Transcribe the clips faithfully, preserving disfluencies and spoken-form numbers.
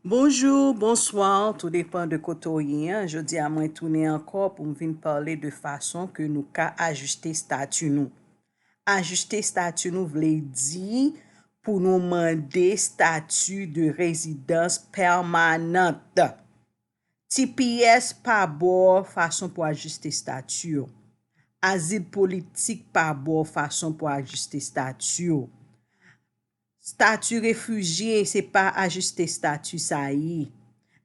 Bonjou, bonswa, tou depan de kote w ye. Jodi a mwen tounen ankò pou m vin pale de fason ke nou ka ajiste stati nou. Ajiste stati nou vle di pou nou mande stati de rezidans pèmanant. T P S pa ba w fason pou ajiste stati w. Azil politik pa ba w fason pou ajiste stati w. Stati refijye, se pa ajiste stati sa ye.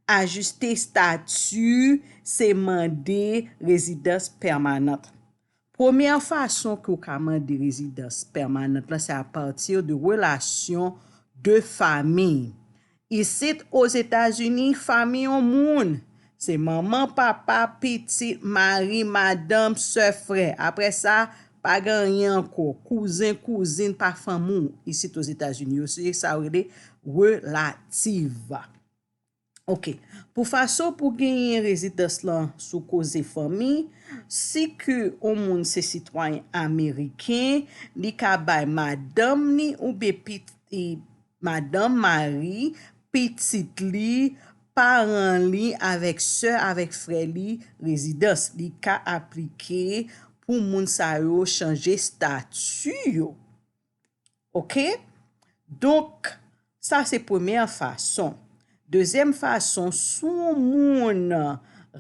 Ajiste stati, se mande rezidans pèmanant. Premyè fason ke w ka mande rezidans pèmanant lan, se apati de relasyon de fanmi. Isit Ozetazini, fanmi yon moun, se manman, papa, pitit, mari, madanm, sè, frè. Apre sa, pa gen anyen ankò. Kouzen, kouzin, pa fanmi w. Isit Ozetazini, yo se sa yo rele relative. Ok. Pou fason pou genyen rezidans lan sou koze fanmi, si ke yon moun se sitwayen ameriken, li ka bay madanm ni oubyen piti, madanm, mari, pitit li, paran li, avèk sè, avèk frè li, rezidans. Li ka aplike pou moun sa yo chanje stati yo. Ok? Donk, sa se premyè fason. Dezyèm fason, si yon moun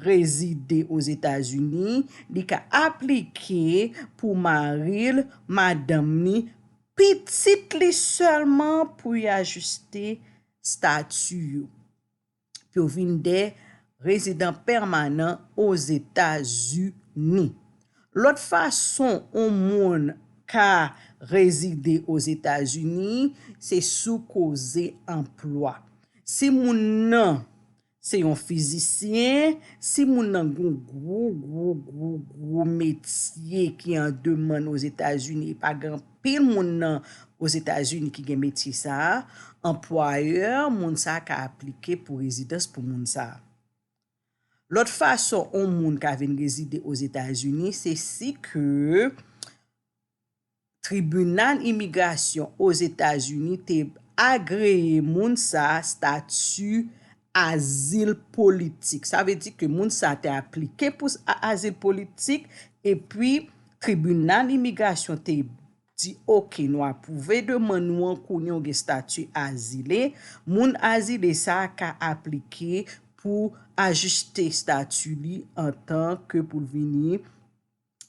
rezide Ozetazini, li ka aplike pou mari l, madanm ni, pitit li sèlman pou y ajiste stati yo. Pou yo vin de rezidan pèmanan Ozetazini. Lòt fason yon moun ka rezide Ozetazini, se sou koze anplwa. Si moun nan se yon fizisyen, si moun nan gon gwo, gwo, gwo, gwo metye ki an demann Ozetazini, e pa gen anpil moun nan Ozetazini ki gen metye sa a, anplwayè moun sa a ka aplike pou rezidans pou moun sa a. Lòt fason yon moun ka vin rezide Ozetazini, se si ke tribinal imigrasyon Ozetazini te agreye moun sa a stati azil politik. Sa vle di ke moun sa a te aplike pou s-, a-, azil politik, epi tribinal imigrasyon te di, "Ok, nou apwouve demann ou an, kounye a w gen stati azile." Moun azile sa a ka aplike pou ajiste stati li antan ke pou l vini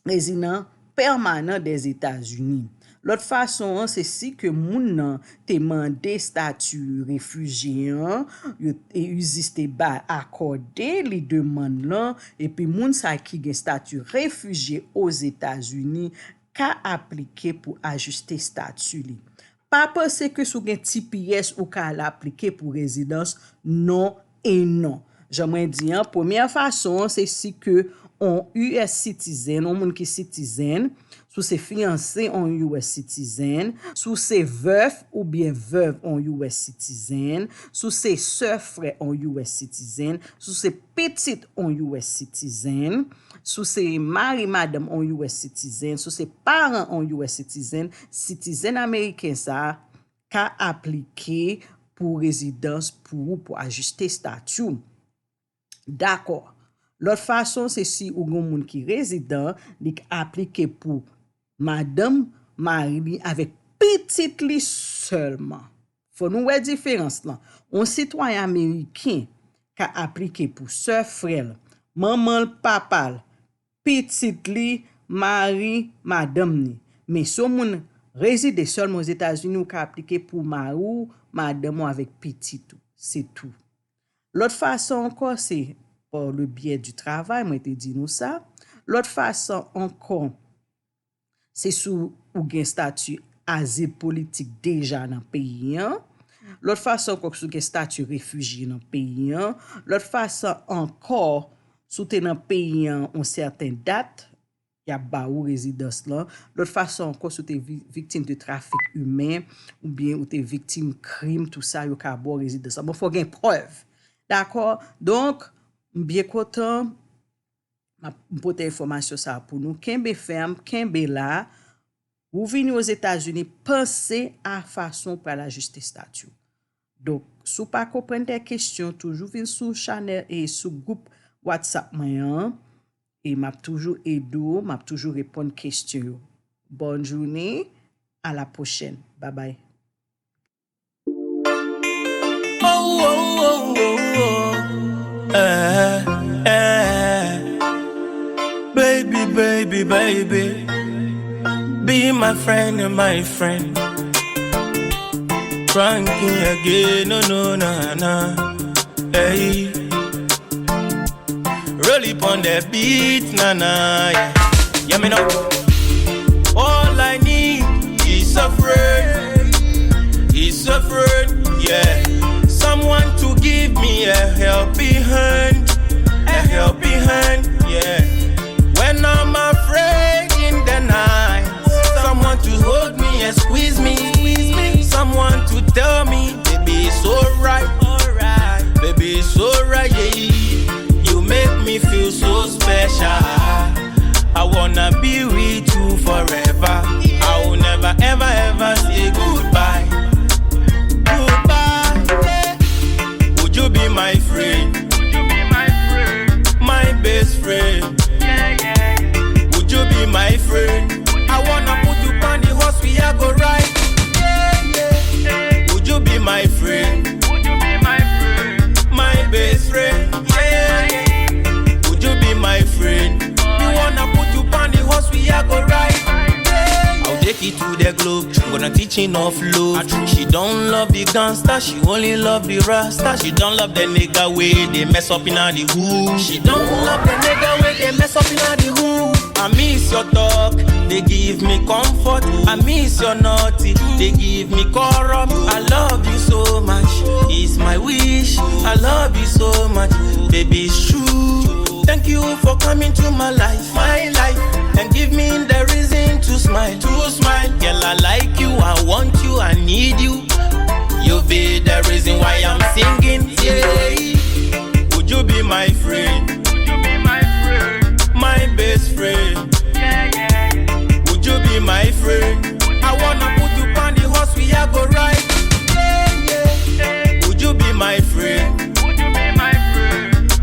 rezidan pèmanan Dèzetazini. Lòt fason an, se si ke moun nan te mande stati refijye an, yo, e USCIS te ba, akòde li demann lan, epi moun sa ki gen stati refijye Ozetazini ka aplike pou ajiste stati li. Pa panse ke si w gen T P S ou ka al aplike pou rezidans, non e non. Jan mwen di an, premyè fason an, se si ke on U S citizen, on moun ki citizen, si w se fiyanse on U S citizen, si w se vèf oubyen vèv on U S citizen, si w se sè frè on U S citizen, si w se pitit on U S citizen, si w se mari madanm on U S citizen, si w se paran on U S citizen, citizen ameriken sa a ka aplike pou rezidans pou ou, pou ajiste stati w. Dakò. Lòt fason, se si ou gen moun ki rezidan, li k aplike pou madanm, mari li avèk pitit li sèlman. Fò nou wè diferans lan. On sitwayen ameriken ka aplike pou sè, frè l, manman l, papa l, pitit li, mari, madanm ni. Men si on moun rezide sèlman Ozetazini, ou ka aplike pou mari w, madanm ou avèk pitit ou. Se tou. Lòt fason ankò, se par le biais du travail, mwen te di nou sa. Lòt fason ankò, se si w gen stati azil politik deja nan peyi an. Lòt fason ankò, si w gen stati refijye nan peyi an. Lòt fason ankò, si w te nan peyi an yon sèten dat, y ap ba ou rezidans lan. Lòt fason ankò, si w te vi-, viktim de trafik imen, oubyen ou te viktim krim, tou sa, yo ka ba w rezidans lan. Bon, fò gen prèv. Dakò? Donk, m byen kontan, m ap, m pote enfòmasyon sa a pou nou. Kenbe fèm, kenbe la. Ou vini Ozetazini, panse a fason w pral ajiste stati w. Donk, si w pa konprann de kesyon, toujou vin sou chanèl e sou gwoup WhatsApp mwen an, e m ap toujou ede w, m ap toujou reponn kesyon yo. Bòn jounen, a la pwochèn. Babay. Oh, oh, oh, oh, oh. Eh, eh. Baby, baby, baby. Be my friend and my friend. Frankie again, no, no, na, na. Hey. Really pon that beat, na, na, yeah. Yeah, me know. All I need is a friend, is a friend, yeah. Someone to give me a helping hand, a helping hand, yeah. When I'm afraid in the night, someone to hold me and squeeze me, someone to tell me, baby, it's alright, baby, it's alright, yeah. You make me feel so special. I wanna be with you forever. I will never, ever, ever say goodbye. Goodbye, yeah. Would you be my friend? My best friend. Would you be my friend? I wanna put you on the horse, we a go ride. Yeah, yeah. Would you be my friend? My best friend, yeah, yeah. Would you be my friend? Me wanna put you on the horse, we a go ride. Yeah, yeah. I'll take you to the globe, I'm gonna teach you enough love. She don't love the gangsta, she only love the rasta. She don't love the nigga wey dey mess up inna the hood. She don't love the nigga wey dey mess up inna the hood. I miss your talk, they give me comfort. I miss your naughty, they give me corrupt. I love you so much, it's my wish. I love you so much, baby, it's true. Thank you for coming to my life, my life, and give me the reason to smile, to smile. Girl, I like you, I want you, I need you. You be the reason why I'm singing, yeah. Would you be my friend? My best friend. Would you be my friend? I wanna put you on the horse, we a go ride. Yeah, yeah. Would you be my friend?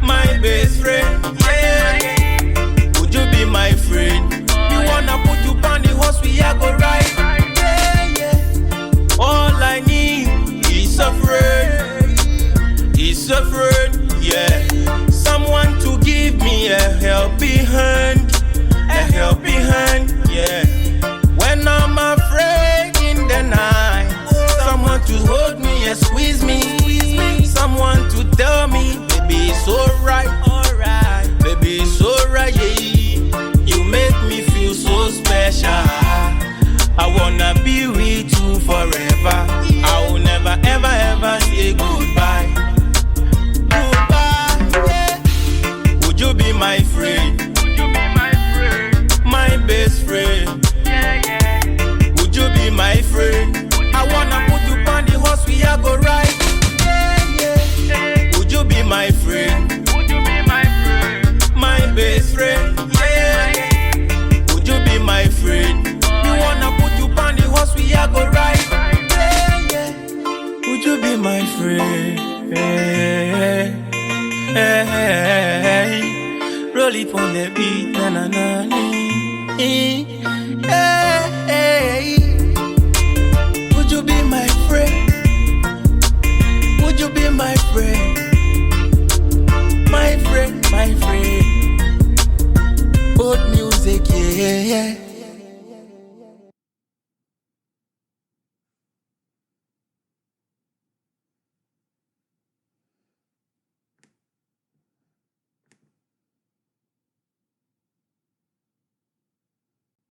My best friend. Yeah, yeah. Would you be my friend? Me wanna put you on the horse, we a go ride. Yeah, yeah. All I need is a friend. Is a friend, yeah. Someone to give me a helping hand, a helping hand, yeah. When I'm afraid in the night, someone to hold me and squeeze me, someone to tell me, baby, it's alright, baby, it's alright, yeah. You make me feel so special. I wanna be with you forever. I will never, ever, ever say goodbye. Goodbye, yeah. Would you be my friend? My best friend. Would you be my friend? I wanna put you on the horse, we a go ride. Yeah, yeah. Would you be my friend? My best friend, yeah. Would you be my friend? Me wanna put you on the horse, we a go ride. Yeah, yeah. Would you be my friend? Roll it on the beat, na na na. Hey, hey. Would you be my friend? Would you be my friend? My friend, my friend. Old music, yeah, yeah.